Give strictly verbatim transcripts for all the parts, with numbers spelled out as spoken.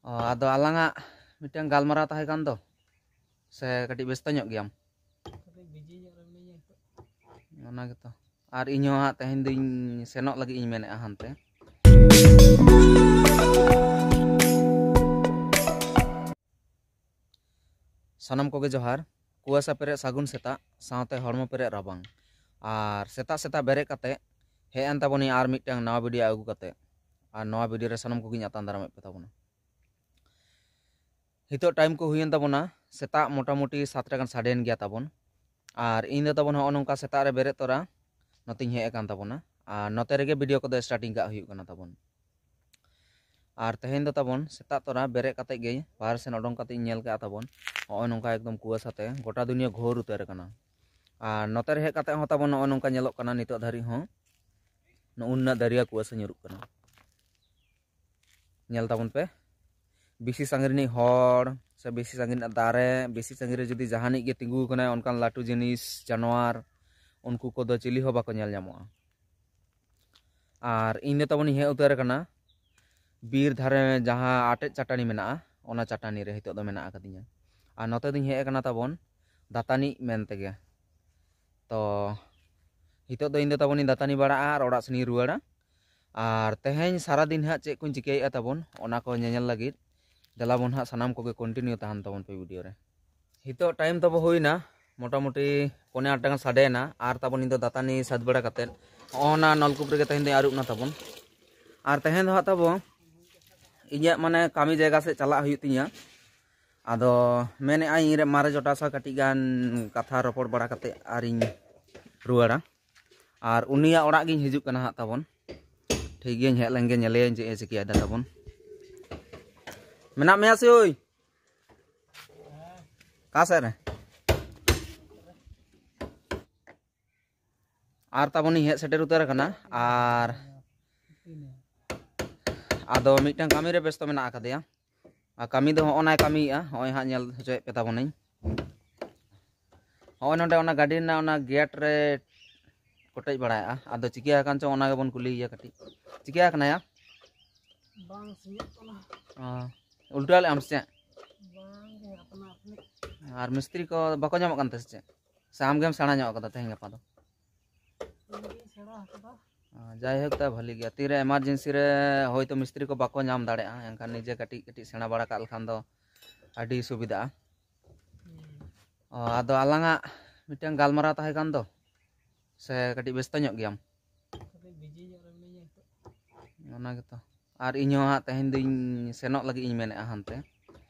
ᱚ, ᱟᱫᱚ ᱟᱞᱟᱝᱟᱜ ᱢᱤᱫᱴᱟᱝ ᱜᱟᱞᱢᱟᱨᱟᱣ ᱛᱟᱦᱮᱸ ᱠᱟᱱ ᱫᱚ, ᱥᱮ ᱠᱟᱹᱴᱤᱡ ᱵᱮᱥᱛᱚ ᱧᱚᱜ ᱜᱮᱭᱟᱢ? ᱠᱟᱹᱴᱤᱡ ᱵᱤᱡᱤ ᱧᱚᱜ ᱨᱮ ᱢᱤᱱᱟᱹᱧᱟ ᱱᱤᱛᱚᱜ᱾ ᱚᱱᱟ ᱜᱮᱛᱚ᱾ ᱟᱨ ᱤᱧ ᱦᱚᱸ ᱦᱟᱸᱜ ᱛᱮᱦᱮᱧ ᱫᱚᱧ ᱥᱮᱱᱚᱜ ᱞᱟᱹᱜᱤᱫ ᱤᱧ ᱢᱮᱱᱮᱫᱼᱟ ᱦᱟᱱᱛᱮ᱾ ᱥᱟᱱᱟᱢ ᱠᱚᱜᱮ ᱡᱚᱦᱟᱨ᱾ ᱠᱩᱣᱟᱥᱟ ᱯᱮᱨᱮᱡ ᱥᱟᱹᱜᱩᱱ ᱥᱮᱛᱟᱜ, ᱥᱟᱶᱛᱮ ᱦᱚᱲᱢᱚ ᱯᱮᱨᱮᱡ ᱨᱟᱵᱟᱝ᱾ ᱟᱨ ᱥᱮᱛᱟᱜ ᱥᱮᱛᱟᱜ ᱵᱮᱨᱮᱫ ᱠᱟᱛᱮ ᱦᱮᱡ ᱮᱱ ᱛᱟᱵᱚᱱᱤᱧ ᱟᱨ ᱢᱤᱫᱴᱟᱝ ᱱᱟᱣᱟ ᱵᱷᱤᱰᱤᱭᱳ ᱟᱹᱜᱩ ᱠᱟᱛᱮ᱾ ᱟᱨ ᱱᱚᱣᱟ ᱵᱷᱤᱰᱤᱭᱳ ᱨᱮ ᱥᱟᱱᱟᱢ ᱠᱚᱜᱮᱧ ᱟᱛᱟᱝ ᱫᱟᱨᱟᱢᱮᱫ ᱯᱮ ᱛᱟᱵᱚᱱᱟ᱾ ᱱᱤᱛᱚᱜ ᱴᱟᱭᱤᱢ ᱠᱚ ᱦᱩᱭᱮᱱ ᱛᱟᱵᱚᱱᱟ ᱥᱮᱛᱟᱜ ᱢᱚᱴᱟᱢᱩᱴᱤ ᱥᱟᱛᱴᱟ ᱜᱟᱱ ᱥᱟᱰᱮᱭᱮᱱ ᱜᱮᱭᱟ ᱛᱟᱵᱚᱱ᱾ ᱟᱨ ᱤᱧ ᱫᱚ ᱛᱟᱵᱚᱱ ᱦᱚᱸᱜᱼᱚ ᱱᱚᱝᱠᱟ ᱥᱮᱛᱟᱜ ᱨᱮ ᱵᱮᱨᱮᱫ ᱛᱚᱨᱟ ᱱᱚᱛᱮᱧ ᱦᱮᱡ ᱟᱠᱟᱱ ᱛᱟᱵᱚᱱᱟ᱾ ᱟᱨ ᱱᱚᱛᱮ ᱨᱮᱜᱮ ᱵᱷᱤᱰᱤᱭᱳ ᱠᱚᱫᱚ ᱥᱴᱟᱨᱴᱤᱝ ᱠᱟᱜ ᱦᱩᱭᱩᱜ ᱠᱟᱱᱟ ᱛᱟᱵᱚᱱ᱾ ᱟᱨ ᱛᱮᱦᱮᱧ ᱫᱚ ᱛᱟᱵᱚᱱ ᱥᱮᱛᱟᱜ ᱛᱚᱨᱟ ᱵᱮᱨᱮᱫ ᱠᱟᱛᱮ ᱜᱮ ᱵᱟᱦᱨᱮ ᱥᱮᱱ ᱚᱰᱚᱝ ᱠᱟᱛᱮ ᱤᱧ ᱧᱮᱞ ᱠᱮᱜᱼᱟ ᱛᱟᱵᱚᱱ, ᱱᱚᱜᱼᱚᱭ ᱱᱚᱝᱠᱟ ᱮᱠᱫᱚᱢ ᱠᱩᱣᱟᱹᱥᱟ ᱛᱮ ᱜᱚᱴᱟ ᱫᱩᱱᱤᱭᱟᱹ ᱜᱷᱳᱨ ᱩᱛᱟᱹᱨ ᱟᱠᱟᱱᱟ᱾ ᱟᱨ ᱱᱚᱛᱮ ᱨᱮ ᱦᱮᱡ ᱠᱟᱛᱮ ᱦᱚᱸ ᱛᱟᱵᱚᱱ ᱱᱚᱜᱼᱚᱭ ᱱᱚᱝᱠᱟ ᱧᱮᱞᱚᱜ ᱠᱟᱱᱟ, ᱱᱤᱛᱚᱜ ᱫᱷᱟᱹᱨᱤᱡ ᱦᱚᱸ ᱱᱚᱜᱼᱚ ᱱᱩᱱᱟᱹᱜ ᱫᱟᱹᱨᱭᱟ ᱠᱩᱣᱟᱹᱥᱟ ᱧᱩᱨᱩᱜ ᱠᱟᱱᱟ᱾ ᱧᱮᱞ ᱛᱟᱵᱚᱱ ᱯᱮ, ᱵᱮᱥᱤ ᱥᱟᱺᱜᱤᱧ ᱨᱤᱱᱤᱡ ᱦᱚᱲ ᱥᱮ ᱵᱮᱥᱤ ᱥᱟᱺᱜᱤᱧ ᱨᱮᱱᱟᱜ ᱫᱟᱨᱮ, ᱵᱮᱥᱤ ᱥᱟᱺᱜᱤᱧ ᱨᱮ ᱡᱩᱫᱤ ᱡᱟᱦᱟᱱᱤᱡ ᱜᱮ ᱛᱤᱸᱜᱩ ᱟᱠᱟᱱᱟᱭ, ᱚᱱᱠᱟᱱ ᱞᱟᱹᱴᱩ ᱡᱤᱱᱤᱥ, ᱡᱟᱱᱣᱟᱨ, ᱩᱱᱠᱩ ᱠᱚᱫᱚ ᱪᱤᱞᱤ ᱦᱚᱸ ᱵᱟᱠᱚ ᱧᱮᱞ ᱧᱟᱢᱚᱜᱼᱟ᱾ ᱟᱨ ᱤᱧ ᱫᱚ ᱛᱟᱵᱚᱱᱤᱧ ᱦᱮᱡ ᱩᱛᱟᱹᱨ ᱟᱠᱟᱱᱟ ᱵᱤᱨ ᱫᱷᱟᱨᱮ ᱡᱟᱦᱟᱸ ᱟᱴᱮᱫ ᱪᱟᱹᱴᱟᱹᱱᱤ ᱢᱮᱱᱟᱜᱼᱟ, ᱚᱱᱟ ᱪᱟᱹᱴᱟᱹᱱᱤ ᱨᱮ ᱱᱤᱛᱚᱜ ᱫᱚ ᱢᱮᱱᱟᱜ ᱟᱠᱟᱫᱤᱧᱟ᱾ ᱟᱨ ᱱᱚᱛᱮ ᱫᱚᱧ ᱦᱮᱡ ᱟᱠᱟᱱᱟ ᱛᱟᱵᱚᱱ ᱫᱟᱹᱛᱟᱹᱱᱤ ᱢᱮᱱ ᱛᱮᱜᱮ᱾ ᱛᱚ ᱱᱤᱛᱚᱜ ᱫᱚ ᱤᱧ ᱫᱚ ᱛᱟᱵᱚᱱᱤᱧ ᱫᱟᱹᱛᱟᱹᱱᱤ ᱵᱟᱲᱟᱜᱼᱟ ᱟᱨ ᱚᱲᱟᱜ ᱥᱮᱱᱤᱧ ᱨᱩᱣᱟᱹᱲᱟ᱾ ᱟᱨ ᱛᱮᱦᱮᱧ ᱥᱟᱨᱟᱫᱤᱱ ᱦᱟᱸᱜ ᱪᱮᱫ ᱠᱚᱧ ᱪᱤᱠᱟᱹᱭᱮᱫᱼᱟ ᱛᱟᱵᱚᱱ, ᱚᱱᱟ ᱠᱚ ᱧᱮᱧᱮᱞ ᱞᱟᱹᱜᱤᱫ ᱫᱮᱞᱟ ᱵᱚᱱ ᱦᱟᱸᱜ ᱥᱟᱱᱟᱢ ᱠᱚᱜᱮ ᱠᱚᱱᱴᱤᱱᱤᱭᱩ ᱛᱟᱦᱮᱱ ᱛᱟᱵᱚᱱ ᱯᱮ ᱵᱷᱤᱰᱤᱭᱳ ᱨᱮ᱾ ᱱᱤᱛᱚᱜ ᱴᱟᱭᱤᱢ ᱛᱟᱵᱚ ᱦᱩᱭᱱᱟ ᱢᱚᱴᱟᱢᱩᱴᱤ ᱯᱚᱱᱮ ᱟᱴ ᱴᱟᱠᱟ ᱥᱟᱰᱮᱭᱮᱱᱟ᱾ ᱟᱨ ᱛᱟᱵᱚᱱ ᱤᱧ ᱫᱚ ᱫᱟᱹᱛᱟᱹᱱᱤ ᱥᱟᱹᱛ ᱵᱟᱲᱟ ᱠᱟᱛᱮᱫ ᱦᱚᱸᱜᱼᱚ ᱱᱟ ᱱᱚᱞᱠᱩᱯ ᱨᱮᱜᱮ ᱛᱮᱦᱮᱧ ᱫᱚᱧ ᱟᱹᱨᱩᱵ ᱮᱱᱟ ᱛᱟᱵᱚᱱ᱾ ᱟᱨ ᱛᱮᱦᱮᱧ ᱫᱚ ᱦᱟᱸᱜ ᱛᱟᱵᱚ ᱤᱧᱟᱹᱜ ᱢᱟᱱᱮ ᱠᱟᱹᱢᱤ ᱡᱟᱭᱜᱟ ᱥᱮᱫ ᱪᱟᱞᱟᱜ ᱦᱩᱭᱩᱜ ᱛᱤᱧᱟᱹ᱾ ᱟᱫᱚ ᱢᱮᱱᱮᱫᱼᱟ ᱤᱧ ᱨᱮ ᱢᱟᱨᱮ ᱡᱚᱴᱟᱣ ᱥᱟᱶ ᱠᱟᱹᱴᱤᱡ ᱜᱟᱱ ᱠᱟᱛᱷᱟ ᱨᱚᱯᱚᱲ ᱵᱟᱲᱟ ᱠᱟᱛᱮᱫ ᱟᱨᱤᱧ ᱨᱩᱣᱟᱹᱲᱟ᱾ ᱟᱨ ᱩᱱᱤᱭᱟᱜ ᱚᱲᱟᱜ ᱜᱤᱧ ᱦᱤᱡᱩᱜ ᱠᱟᱱᱟ ᱦᱟᱸᱜ ᱛᱟᱵᱚᱱ᱾ ᱴᱷᱤᱠ ᱜᱮᱭᱟᱧ ᱦᱮᱡ ᱞᱮᱱ ᱜᱮ, ᱧᱮᱞᱮᱭᱟᱹᱧ ᱪᱮᱫ ᱮ ᱪᱤᱠᱟᱹᱭᱮᱫᱟ ᱛᱟᱵᱚᱱ᱾ ᱢᱮᱱᱟᱜ ᱢᱮᱭᱟ ᱥᱮ ᱳᱭ? ᱚᱠᱟ ᱥᱮᱫ ᱨᱮ? ᱟᱨ ᱛᱟᱵᱚᱱᱤᱧ ᱦᱮᱡ ᱥᱮᱴᱮᱨ ᱩᱛᱟᱹᱨ ᱟᱠᱟᱱᱟ᱾ ᱟᱨ ᱟᱫᱚ ᱢᱤᱫᱴᱟᱝ ᱠᱟᱹᱢᱤ ᱨᱮ ᱵᱮᱥᱛᱚ ᱢᱮᱱᱟᱜ ᱟᱠᱟᱫᱮᱭᱟ᱾ ᱟᱨ ᱠᱟᱹᱢᱤ ᱫᱚ ᱦᱚᱸᱜᱼᱚ ᱱᱟᱭ ᱠᱟᱹᱢᱤᱭᱮᱫᱼᱟ, ᱦᱚᱸᱜᱼᱚᱭ ᱦᱟᱸᱜ ᱧᱮᱞ ᱦᱚᱪᱚᱭᱮᱫ ᱯᱮ ᱛᱟᱵᱚᱱᱟᱹᱧ᱾ ᱦᱚᱸᱜᱼᱚᱭ ᱱᱚᱰᱮ ᱚᱱᱟ ᱜᱟᱹᱰᱤ ᱨᱮᱱᱟᱜ ᱚᱱᱟ ᱜᱮᱴ ᱨᱮ ᱠᱚᱴᱮᱡ ᱵᱟᱲᱟᱭᱮᱫᱼᱟ᱾ ᱟᱫᱚ ᱪᱤᱠᱟᱹ ᱟᱠᱟᱱ ᱪᱚᱝ, ᱚᱱᱟ ᱜᱮᱵᱚᱱ ᱠᱩᱞᱤᱭᱮᱭᱟ ᱠᱟᱹᱴᱤᱡ᱾ ᱪᱤᱠᱟᱹ ᱟᱠᱟᱱᱟᱭᱟ? ᱵᱟᱝ ᱥᱤᱧᱚᱜ ᱠᱟᱱᱟ᱾ ᱚ, ᱩᱞᱴᱟᱹᱣ ᱞᱮᱫ ᱟᱢ ᱥᱮ ᱪᱮᱫ? ᱟᱨ ᱢᱤᱥᱛᱨᱤ ᱠᱚ ᱵᱟᱠᱚ ᱧᱟᱢᱚᱜ ᱠᱟᱱ ᱛᱟᱦᱮᱸ ᱥᱮ ᱪᱮᱫ? ᱥᱮ ᱟᱢ ᱜᱮᱢ ᱥᱮᱬᱟ ᱧᱚᱜ ᱠᱟᱫᱟ ᱛᱮᱦᱮᱧ ᱜᱟᱯᱟ ᱫᱚ? ᱡᱟᱭᱦᱳᱠ, ᱛᱟ ᱵᱷᱟᱹᱞᱤ ᱜᱮᱭᱟ᱾ ᱛᱤᱨᱮ ᱮᱢᱟᱨᱡᱮᱱᱥᱤ ᱨᱮ ᱦᱳᱭᱛᱳ ᱢᱤᱥᱛᱨᱤ ᱠᱚ ᱵᱟᱠᱚ ᱧᱟᱢ ᱫᱟᱲᱮᱭᱟᱜᱼᱟ, ᱮᱱᱠᱷᱟᱱ ᱱᱤᱡᱮ ᱠᱟᱹᱴᱤᱡ ᱠᱟᱹᱴᱤᱡ ᱥᱮᱬᱟ ᱵᱟᱲᱟ ᱠᱟᱜ ᱞᱮᱠᱷᱟᱱ ᱫᱚ ᱟᱹᱰᱤ ᱥᱩᱵᱤᱫᱷᱟᱜᱼᱟ᱾ ᱚ, ᱟᱫᱚ ᱟᱞᱟᱝᱟᱜ ᱢᱤᱫᱴᱟᱝ ᱜᱟᱞᱢᱟᱨᱟᱣ ᱛᱟᱦᱮᱸ ᱠᱟᱱ ᱫᱚ, ᱥᱮ ᱠᱟᱹᱴᱤᱡ ᱵᱮᱥᱛᱚ ᱧᱚᱜ ᱜᱮᱭᱟᱢ? ᱚᱱᱟ ᱜᱮᱛᱚ᱾ ᱟᱨ ᱤᱧ ᱦᱚᱸ ᱦᱟᱸᱜ ᱛᱮᱦᱮᱧ ᱫᱚᱧ ᱥᱮᱱᱚᱜ ᱞᱟᱹᱜᱤᱫ ᱤᱧ ᱢᱮᱱᱮᱫᱼᱟ ᱦᱟᱱᱛᱮ᱾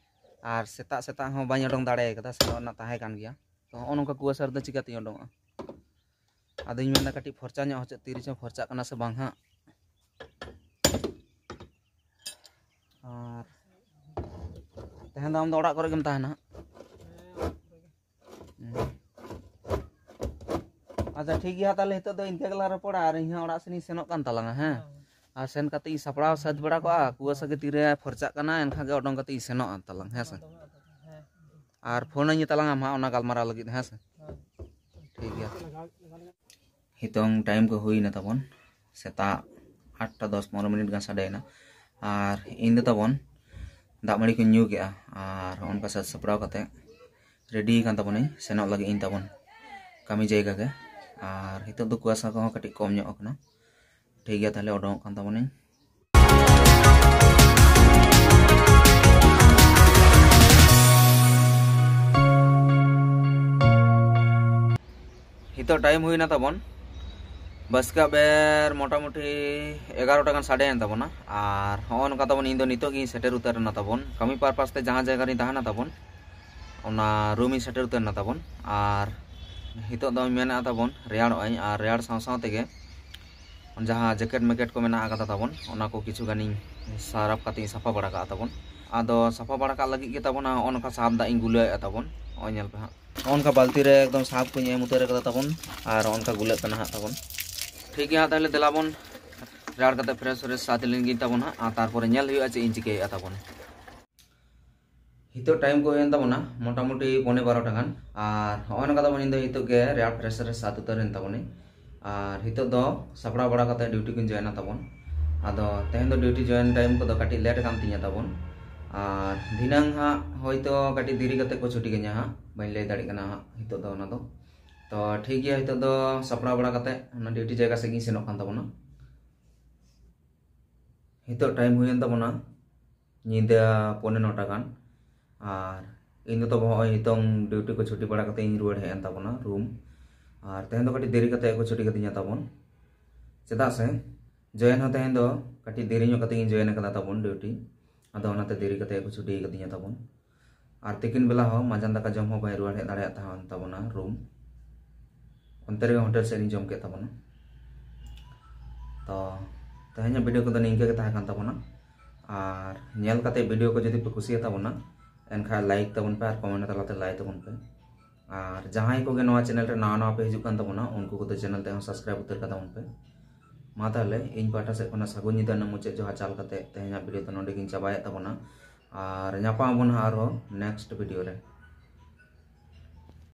ᱟᱨ ᱥᱮᱛᱟᱜ ᱥᱮᱛᱟᱜ ᱦᱚᱸ ᱵᱟᱹᱧ ᱚᱰᱚᱝ ᱫᱟᱲᱮ ᱠᱟᱫᱟ, ᱥᱮᱱᱚᱜ ᱨᱮᱱᱟᱜ ᱛᱟᱦᱮᱸ ᱠᱟᱱ ᱜᱮᱭᱟ᱾ ᱛᱚ, ᱦᱚᱸᱜᱼᱚ ᱱᱚᱝᱠᱟ ᱠᱩᱣᱟᱹᱥᱟ ᱨᱮᱫᱚ ᱪᱤᱠᱟᱹᱛᱤᱧ ᱚᱰᱚᱝᱚᱜᱼᱟ? ᱟᱫᱚᱧ ᱢᱮᱱᱫᱟ ᱠᱟᱹᱴᱤᱡ ᱯᱷᱚᱨᱪᱟ ᱧᱚᱜ ᱦᱚᱪᱚ, ᱛᱤᱨᱮᱪᱚ ᱯᱷᱚᱨᱪᱟᱜ ᱠᱟᱱᱟ ᱥᱮ ᱵᱟᱝ ᱦᱟᱸᱜ᱾ ᱟᱨ ᱛᱮᱦᱮᱧ ᱫᱚ ᱟᱢ ᱫᱚ ᱚᱲᱟᱜ ᱠᱚᱨᱮ ᱜᱮᱢ ᱛᱟᱦᱮᱱᱟ ᱦᱟᱸᱜ? ᱦᱩᱸ᱾ ᱟᱪᱪᱷᱟ, ᱴᱷᱤᱠ ᱜᱮᱭᱟ, ᱛᱟᱦᱞᱮ ᱱᱤᱛᱚᱜ ᱫᱚ ᱤᱱᱠᱟᱹ ᱜᱮᱞᱟᱝ ᱨᱚᱯᱚᱲᱟ, ᱟᱨ ᱤᱧ ᱦᱚᱸ ᱚᱲᱟᱜ ᱥᱮᱱ ᱤᱧ ᱥᱮᱱᱚᱜ ᱠᱟᱱ ᱛᱟᱞᱟᱝᱟ, ᱦᱮᱸ? ᱟᱨ ᱥᱮᱱ ᱠᱟᱛᱮ ᱤᱧ ᱥᱟᱯᱲᱟᱣ ᱥᱟᱹᱛ ᱵᱟᱲᱟ ᱠᱚᱜᱼᱟ, ᱠᱩᱣᱟᱹᱥᱟ ᱜᱮ ᱛᱤᱨᱮ ᱯᱷᱚᱨᱪᱟᱜ ᱠᱟᱱᱟ, ᱮᱱᱠᱷᱟᱱ ᱜᱮ ᱚᱰᱚᱝ ᱠᱟᱛᱮ ᱤᱧ ᱥᱮᱱᱚᱜᱼᱟ ᱛᱟᱞᱟᱝ, ᱦᱮᱸ ᱥᱮ? ᱟᱨ ᱯᱷᱳᱱ ᱟᱹᱧ ᱛᱟᱞᱟᱝ ᱟᱢ ᱦᱟᱸᱜ ᱚᱱᱟ ᱜᱟᱞᱢᱟᱨᱟᱣ ᱞᱟᱹᱜᱤᱫ, ᱦᱮᱸ ᱥᱮ? ᱴᱷᱤᱠ ᱜᱮᱭᱟ᱾ ᱦᱤᱛᱚᱝ ᱴᱟᱭᱤᱢ ᱠᱚ ᱦᱩᱭᱱᱟ ᱛᱟᱵᱚᱱ ᱥᱮᱛᱟᱜ ᱟᱴᱴᱟ ᱫᱚᱥ ᱯᱚᱱᱨᱚ ᱢᱤᱱᱤᱴ ᱜᱟᱱ ᱥᱟᱰᱮᱭᱮᱱᱟ᱾ ᱟᱨ ᱤᱧ ᱫᱚ ᱛᱟᱵᱚᱱ ᱫᱟᱜ ᱢᱟᱹᱲᱤ ᱠᱚᱧ ᱧᱩ ᱠᱮᱜᱼᱟ, ᱟᱨ ᱚᱱᱠᱟ ᱥᱟᱹᱛ ᱥᱟᱯᱲᱟᱣ ᱠᱟᱛᱮ ᱨᱮᱰᱤ ᱠᱟᱱ ᱛᱟᱵᱚᱱᱟᱹᱧ, ᱥᱮᱱᱚᱜ ᱞᱟᱹᱜᱤᱫ ᱤᱧ ᱛᱟᱵᱚᱱ ᱠᱟᱹᱢᱤ ᱡᱟᱭᱜᱟ ᱜᱮ᱾ ᱟᱨ ᱱᱤᱛᱚᱜ ᱫᱚ ᱠᱩᱣᱟᱥᱟ ᱠᱚᱦᱚᱸ ᱠᱟᱹᱴᱤᱡ ᱠᱚᱢ ᱧᱚᱜ ᱟᱠᱟᱱᱟ᱾ ᱴᱷᱤᱠ ᱜᱮᱭᱟ, ᱛᱟᱦᱞᱮ ᱚᱰᱚᱝᱚᱜ ᱠᱟᱱ ᱛᱟᱵᱚᱱᱟᱹᱧ᱾ ᱱᱤᱛᱚᱜ ᱴᱟᱭᱤᱢ ᱦᱩᱭᱱᱟ ᱛᱟᱵᱚᱱ ᱵᱟᱥᱠᱟ ᱵᱮᱨ ᱢᱚᱴᱟᱢᱩᱴᱤ ᱮᱜᱟᱨᱚᱴᱟ ᱜᱟᱱ ᱥᱟᱰᱮᱭᱮᱱ ᱛᱟᱵᱚᱱᱟ᱾ ᱟᱨ ᱦᱚᱸᱜᱼᱚ ᱱᱚᱝᱠᱟ ᱛᱟᱵᱚᱱ, ᱤᱧ ᱫᱚ ᱱᱤᱛᱚᱜ ᱜᱤᱧ ᱥᱮᱴᱮᱨ ᱩᱛᱟᱹᱨ ᱮᱱᱟ ᱛᱟᱵᱚᱱ ᱠᱟᱹᱢᱤ ᱯᱟᱨᱯᱟᱥ ᱛᱮ, ᱡᱟᱦᱟᱸ ᱡᱟᱭᱜᱟ ᱨᱤᱧ ᱛᱟᱦᱮᱱᱟ ᱛᱟᱵᱚᱱ, ᱚᱱᱟ ᱨᱩᱢ ᱤᱧ ᱥᱮᱴᱮᱨ ᱩᱛᱟᱹᱨ ᱮᱱᱟ ᱛᱟᱵᱚᱱ᱾ ᱟᱨ ᱱᱤᱛᱚᱜ ᱫᱚᱧ ᱢᱮᱱᱮᱫᱼᱟ ᱛᱟᱵᱚᱱ ᱨᱮᱭᱟᱲᱚᱜ ᱟᱹᱧ, ᱟᱨ ᱨᱮᱭᱟᱲ ᱥᱟᱶ ᱥᱟᱶ ᱛᱮᱜᱮ ᱡᱟᱦᱟᱸ ᱡᱮᱠᱮᱴ ᱢᱮᱠᱮᱴ ᱠᱚ ᱢᱮᱱᱟᱜ ᱟᱠᱟᱫᱟ ᱛᱟᱵᱚᱱ, ᱚᱱᱟ ᱠᱚ ᱠᱤᱪᱷᱩ ᱜᱟᱱᱤᱧ ᱥᱟᱨᱟᱯ ᱠᱟᱛᱮ ᱤᱧ ᱥᱟᱯᱷᱟ ᱵᱟᱲᱟ ᱠᱟᱜᱼᱟ ᱛᱟᱵᱚᱱ᱾ ᱟᱫᱚ ᱥᱟᱯᱷᱟ ᱵᱟᱲᱟ ᱠᱟᱜ ᱞᱟᱹᱜᱤᱫ ᱜᱮ ᱛᱟᱵᱚᱱ ᱦᱚᱸᱜᱼᱚ ᱱᱚᱝᱠᱟ ᱥᱟᱨᱯ ᱫᱟᱜ ᱤᱧ ᱜᱩᱞᱟᱹᱣᱮᱫᱼᱟ ᱛᱟᱵᱚᱱ᱾ ᱱᱚᱜᱼᱚᱭ ᱧᱮᱞ ᱯᱮ ᱦᱟᱸᱜ, ᱱᱚᱜᱼᱚ ᱱᱚᱝᱠᱟ ᱵᱟᱹᱞᱛᱤ ᱨᱮ ᱮᱠᱫᱚᱢ ᱥᱟᱨᱯ ᱠᱚᱧ ᱮᱢ ᱩᱛᱟᱹᱨ ᱠᱟᱫᱟ ᱛᱟᱵᱚᱱ, ᱟᱨ ᱱᱚᱜᱼᱚ ᱱᱚᱝᱠᱟ ᱜᱩᱞᱟᱹᱜ ᱠᱟᱱᱟ ᱦᱟᱸᱜ ᱛᱟᱵᱚᱱ᱾ ᱴᱷᱤᱠ ᱜᱮᱭᱟ ᱦᱟᱸᱜ, ᱛᱟᱦᱞᱮ ᱫᱮᱞᱟ ᱵᱚᱱ ᱨᱮᱭᱟᱲ ᱠᱟᱛᱮ ᱯᱷᱨᱮᱥ ᱯᱷᱨᱮᱥ ᱥᱟᱛ ᱞᱮᱱ ᱜᱤᱧ ᱛᱟᱵᱚᱱ ᱦᱟᱸᱜ, ᱟᱨ ᱛᱟᱨᱯᱚᱨᱮ ᱧᱮᱞ ᱦᱩᱭᱩᱜᱼᱟ ᱪᱮᱫ ᱤᱧ ᱪᱤᱠᱟᱹᱭᱮᱫᱼᱟ ᱛᱟᱵᱚᱱ᱾ ᱱᱤᱛᱚᱜ ᱴᱟᱭᱤᱢ ᱠᱚ ᱦᱩᱭᱮᱱ ᱛᱟᱵᱚᱱᱟ ᱢᱚᱴᱟᱢᱩᱴᱤ ᱯᱚᱱᱮ ᱵᱟᱨᱚᱴᱟ ᱜᱟᱱ, ᱟᱨ ᱱᱚᱜᱼᱚᱭ ᱱᱚᱝᱠᱟ ᱛᱟᱵᱚᱱ ᱤᱧ ᱫᱚ ᱱᱤᱛᱚᱜ ᱜᱮ ᱨᱮᱭᱟᱲ ᱯᱷᱨᱮᱥ ᱨᱮ ᱥᱟᱛ ᱩᱛᱟᱹᱨ ᱮᱱ ᱛᱟᱵᱚᱱᱟᱹᱧ᱾ ᱟᱨ ᱱᱤᱛᱚᱜ ᱫᱚ ᱥᱟᱯᱲᱟᱣ ᱵᱟᱲᱟ ᱠᱟᱛᱮ ᱰᱤᱭᱩᱴᱤ ᱠᱚᱧ ᱡᱚᱭᱮᱱᱟ ᱛᱟᱵᱚᱱ᱾ ᱟᱫᱚ ᱛᱮᱦᱮᱧ ᱫᱚ ᱰᱤᱭᱩᱴᱤ ᱡᱚᱭᱮᱱ ᱴᱟᱭᱤᱢ ᱠᱚᱫᱚ ᱠᱟᱹᱴᱤᱡ ᱞᱮᱴ ᱟᱠᱟᱱ ᱛᱤᱧᱟᱹ ᱛᱟᱵᱚᱱ᱾ ᱟᱨ ᱫᱷᱤᱱᱟᱹᱝ ᱦᱟᱸᱜ ᱦᱚᱭᱛᱳ ᱠᱟᱹᱴᱤᱡ ᱫᱮᱨᱤ ᱠᱟᱛᱮ ᱠᱚ ᱪᱷᱩᱴᱤ ᱠᱟᱹᱧᱟ ᱦᱟᱸᱜ, ᱵᱟᱹᱧ ᱞᱟᱹᱭ ᱫᱟᱲᱮᱭᱟᱜ ᱠᱟᱱᱟ ᱦᱟᱸᱜ ᱱᱤᱛᱚᱜ ᱫᱚ ᱚᱱᱟ ᱫᱚ᱾ ᱛᱚ ᱴᱷᱤᱠ ᱜᱮᱭᱟ, ᱱᱤᱛᱚᱜ ᱫᱚ ᱥᱟᱯᱲᱟᱣ ᱵᱟᱲᱟ ᱠᱟᱛᱮ ᱚᱱᱟ ᱰᱤᱭᱩᱴᱤ ᱡᱟᱭᱜᱟ ᱥᱮᱫ ᱜᱤᱧ ᱥᱮᱱᱚᱜ ᱠᱟᱱ ᱛᱟᱵᱚᱱᱟ᱾ ᱱᱤᱛᱚᱜ ᱴᱟᱭᱤᱢ ᱦᱩᱭᱮᱱ ᱛᱟᱵᱚᱱᱟ ᱧᱤᱫᱟᱹ ᱯᱚᱱᱮ ᱱᱚᱴᱟ ᱜᱟᱱ᱾ ᱟᱨ ᱤᱧ ᱫᱚ ᱛᱚᱵᱮ ᱦᱚᱸᱜᱼᱚᱭ ᱱᱤᱛᱚᱝ ᱰᱤᱭᱩᱴᱤ ᱠᱚ ᱪᱷᱩᱴᱤ ᱵᱟᱲᱟ ᱠᱟᱛᱮ ᱤᱧ ᱨᱩᱣᱟᱹᱲ ᱦᱮᱡ ᱮᱱ ᱛᱟᱵᱚᱱᱟ ᱨᱩᱢ᱾ ᱟᱨ ᱛᱮᱦᱮᱧ ᱫᱚ ᱠᱟᱹᱴᱤᱡ ᱫᱮᱨᱤ ᱠᱟᱛᱮ ᱠᱚ ᱪᱷᱩᱴᱤ ᱠᱟᱫᱤᱧᱟ ᱛᱟᱵᱚᱱ, ᱪᱮᱫᱟᱜ ᱥᱮ ᱡᱚᱭᱮᱱ ᱦᱚᱸ ᱛᱮᱦᱮᱧ ᱫᱚ ᱠᱟᱹᱴᱤᱡ ᱫᱮᱨᱤ ᱧᱚᱜ ᱠᱟᱛᱮ ᱤᱧ ᱡᱚᱭᱮᱱ ᱟᱠᱟᱫᱟ ᱛᱟᱵᱚᱱ ᱰᱤᱭᱩᱴᱤ᱾ ᱟᱫᱚ ᱚᱱᱟᱛᱮ ᱫᱮᱨᱤ ᱠᱟᱛᱮ ᱠᱚ ᱪᱷᱩᱴᱤ ᱠᱟᱫᱤᱧᱟ ᱛᱟᱵᱚᱱ᱾ ᱟᱨ ᱛᱤᱠᱤᱱ ᱵᱮᱞᱟ ᱦᱚᱸ ᱢᱟᱸᱡᱟᱱ ᱫᱟᱠᱟ ᱡᱚᱢ ᱦᱚᱸ ᱵᱟᱹᱧ ᱨᱩᱣᱟᱹᱲ ᱦᱮᱡ ᱫᱟᱲᱮᱭᱟᱜ ᱛᱟᱦᱮᱸ ᱛᱟᱵᱚᱱᱟ ᱨᱩᱢ᱾ ᱚᱱᱛᱮ ᱨᱮᱜᱮ ᱦᱳᱴᱮᱞ ᱥᱮᱫ ᱨᱤᱧ ᱡᱚᱢ ᱠᱮᱫ ᱛᱟᱵᱚᱱᱟ᱾ ᱛᱚ ᱛᱮᱦᱮᱧᱟᱜ ᱵᱷᱤᱰᱤᱭᱳ ᱠᱚᱫᱚ ᱱᱤᱝᱠᱟᱹ ᱜᱮ ᱛᱟᱦᱮᱸ ᱠᱟᱱ ᱛᱟᱵᱚᱱᱟ᱾ ᱟᱨ ᱧᱮᱞ ᱠᱟᱛᱮ ᱵᱷᱤᱰᱤᱭᱳ ᱠᱚ ᱡᱩᱫᱤ ᱯᱮ ᱠᱩᱥᱤᱭᱟᱛᱟ ᱵᱚᱱᱟ, ᱮᱱᱠᱷᱟᱱ ᱞᱟᱭᱤᱠ ᱛᱟᱵᱚᱱ ᱯᱮ ᱟᱨ ᱠᱚᱢᱮᱱᱴ ᱛᱟᱞᱟᱛᱮ ᱞᱟᱹᱭ ᱛᱟᱵᱚᱱ ᱯᱮ᱾ ᱟᱨ ᱡᱟᱦᱟᱸᱭ ᱠᱚᱜᱮ ᱱᱚᱣᱟ ᱪᱮᱱᱮᱞ ᱨᱮ ᱱᱟᱣᱟ ᱱᱟᱣᱟ ᱯᱮ ᱦᱤᱡᱩᱜ ᱠᱟᱱ ᱛᱟᱵᱚᱱᱟ, ᱩᱱᱠᱩ ᱠᱚᱫᱚ ᱪᱮᱱᱮᱞ ᱛᱮᱦᱚᱸ ᱥᱟᱵᱥᱠᱨᱟᱭᱤᱵ ᱩᱛᱟᱹᱨ ᱠᱟᱛᱟ ᱵᱚᱱ ᱯᱮ᱾ ᱢᱟ ᱛᱟᱦᱚᱞᱮ ᱤᱧ ᱯᱟᱦᱴᱟ ᱥᱮᱫ ᱠᱷᱚᱱᱟᱜ ᱥᱟᱹᱜᱩᱱ ᱧᱤᱫᱟᱹ ᱨᱮᱱᱟᱜ ᱢᱩᱪᱟᱹᱫ ᱡᱚᱦᱟᱨ ᱪᱟᱞ ᱠᱟᱛᱮ ᱛᱮᱦᱮᱧᱟᱜ ᱵᱷᱤᱰᱤᱭᱳ ᱫᱚ ᱱᱚᱸᱰᱮ ᱜᱤᱧ ᱪᱟᱵᱟᱭᱮᱫ ᱛᱟᱵᱚᱱᱟ᱾ ᱟᱨ ᱧᱟᱯᱟᱢ ᱟᱵᱚᱱ ᱦᱟᱸᱜ ᱟᱨᱦᱚᱸ ᱱᱮᱠᱥᱴ ᱵᱷᱤᱰᱤᱭᱳ ᱨᱮ᱾